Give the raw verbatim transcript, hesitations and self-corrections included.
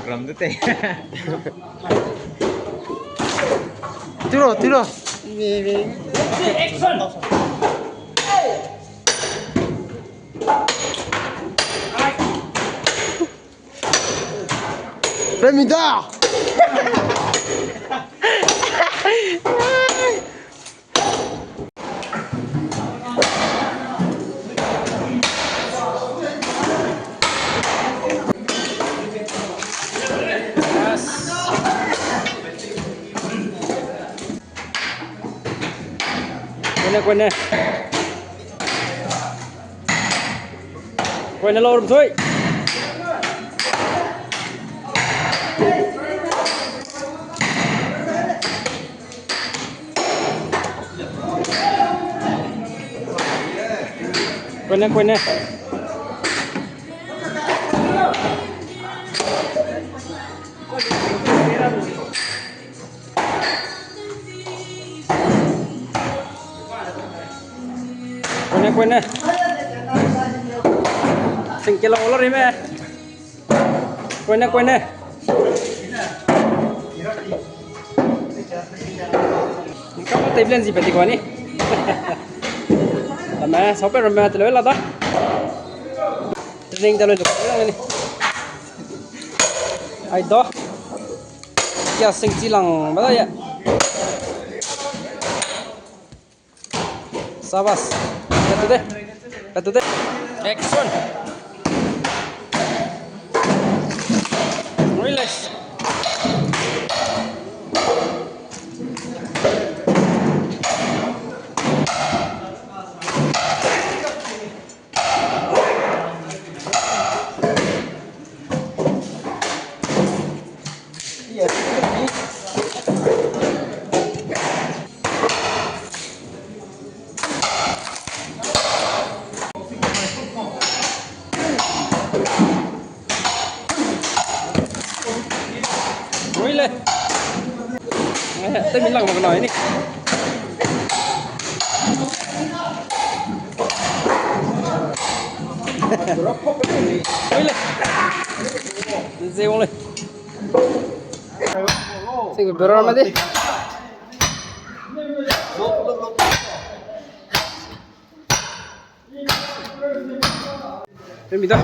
Ram de te. Tiro, tiro. Remi da. Koine, koine. Koine lau rum sui. Koine, koine. Koine, koine. Singkela ola rime. Koine, koine. Kama table zi peti koine. Tame, sope rame telo la da. Training telo lo ni. Ai do. Kia sing chi lang ba da ya. Sabas. Petu de. Petu de. Action. Relax. Rui le. Eh, te mi lang mak nai ni. Rui le. Ze wang le. Sing berar ma di. Remi da.